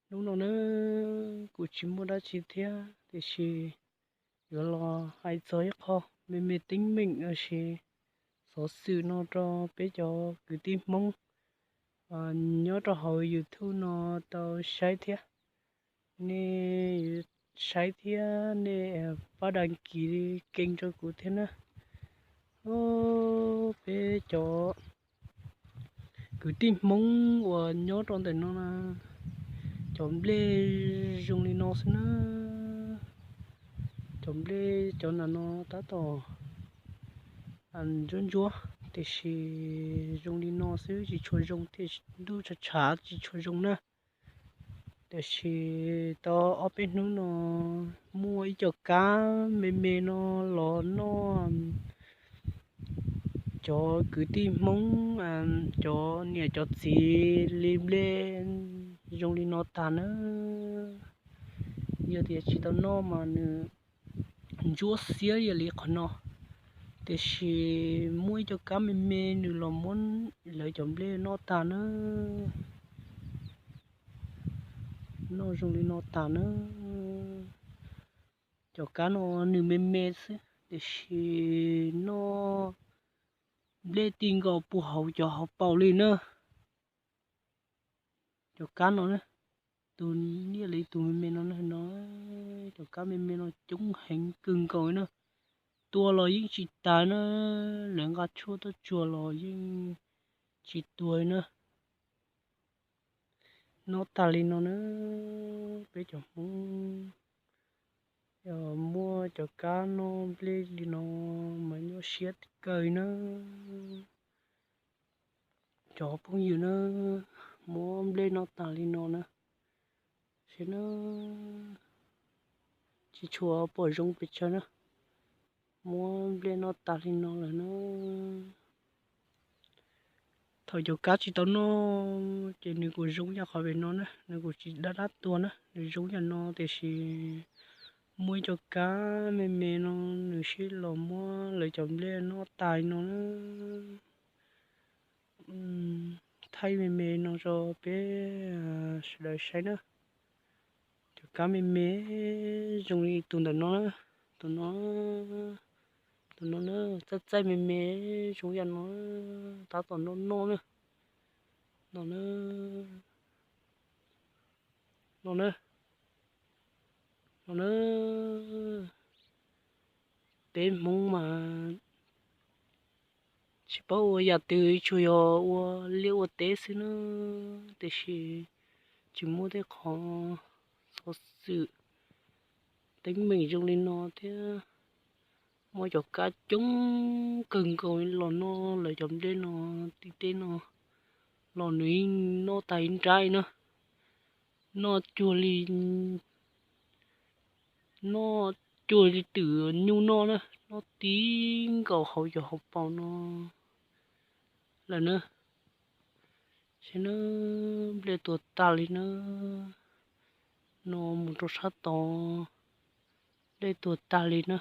Hnub no na, kuv tsis muaj dab tsi thiab, tiam sis yuav los hais txog ib qho me me teeb meem los sis xov xwm no rau peb cov kwv tij Hmoob nyob rau hauv YouTube no tau saib thiab. Nej saib thiab nej pab đăng ký kênh rau kuv thiab na. Peb cov kwv tij Hmoob uas nyob rau ntawm no na, cov nplej zoo li no xwb na. Cov nplej cov na no tab tom ntsuab ntsuab, tiam sis zoo li no xwb tsis tshua zoo, tiam sis ntuj tshav tshav tsis tshua zoo na. Tiam sis tau ob peb hnub no muaj ib co kab me me no los noj cov kwv tij Hmoob, cov niam cov txiv li nplej zoo li no tag na. Yog tias tsis tau noj mas nws ntsuab xiab yam li qhov no, tiam sis muaj ib co kab me me nws los muab lawv cov nplej noj tag na. Noj zoo li no tag na. Cov kab no nws me me xwb, tiam sis noj nplej ti nkaus puag hauv cov hauv paus li na. Cov kab no, tus niaj li tus me me no no, cov kab me me no coob heev kawg nkaus na. Tua los yeej tsis tas na, lawv nqa tshuaj tuaj tsuag los yeej tsis tuag na. Noj tag li no na, peb cov Hmoob yog muaj cov kab noj nplej li no mas nyuaj siab kawg na. Cov phooj ywg na, muab nplej noj tag li no na, saib na, tsis tshua pom zoo pes tsawg na, muab nplej noj tag li no lawm na. Thaum cov kab tsis tau noj ces nws kuj zoo yam qhov pem no na, nws kuj tsis dab dab tuag na, nws zoo yam no tiam sis muaj ib co kab me me no nws sib los muab lawv cov nplej noj tas li no na. Thaij me me no rau peb sawv daws saib na. Cov kab me me zoo li tus ntawm no, tus no, tus no na, txaij txaij me me zoo yam no, tab tom noj noj na. No na, no na, no na. Peb Hmoob mas tsis paub ua yam twg, tsuas yog ua liaj ua teb xwb na, tiam sis tsis muaj tej qhov xov xwm teeb meem zoo li no thiab. Muaj cov kab coob kawg nkaus los noj lawv cov nplej no, tim teb no los nws yeej noj tag ib nrab na. Noj cuag li, noj cuag li twm nyuj noj na, noj ti nkaus hauv cov hauv paus no lawm na. Saib na, nplej tuag tag li na. No mus rau sab tod, nplej tuag tag li na.